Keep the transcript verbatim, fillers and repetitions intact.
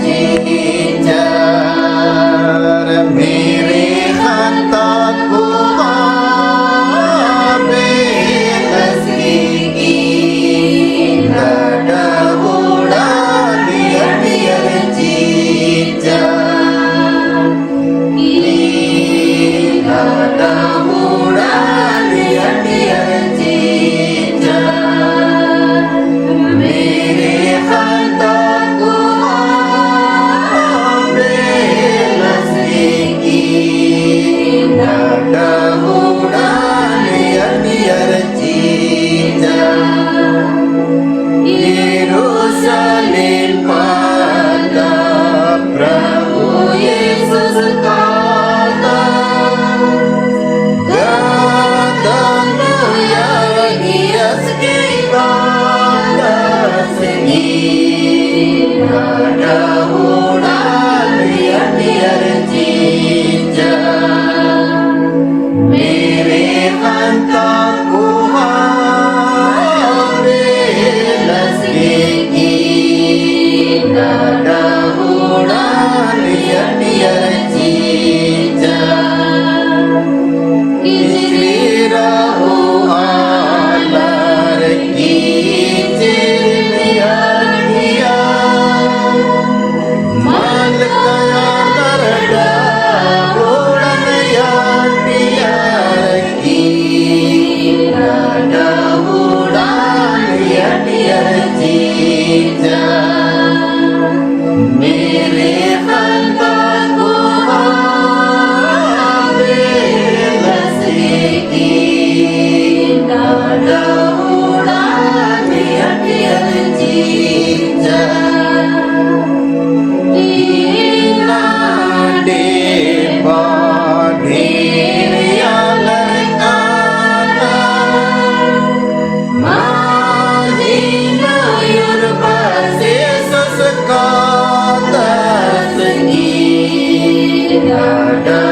चिच्चर मेरे ख़ंता कोहा बेलस की, की नडहुड़ा लिया पियर चिच्चर। यरूशलेम पद्दा प्रभु यीशुस काला, गदन यागियस की कालस की नडहुड़ा लिया पियर चिच्चर। मेरे ख़ंता कोहा बेलस की, की नडहुड़ा लिया पियर चिच्चर। किचरी रहो आलर की चिरमिया किया। मल कया नरडा उड़न या पियर की नडहुड़ा लिया पियर चिच्चर। मेरे ख़ंता कोहा बेलस की नडहुड़ा लिया पियर चिच्चर। इन्ना डेपा ढेर आलर काला, माजिन उर्बा से ससकादस की नडहुड़ा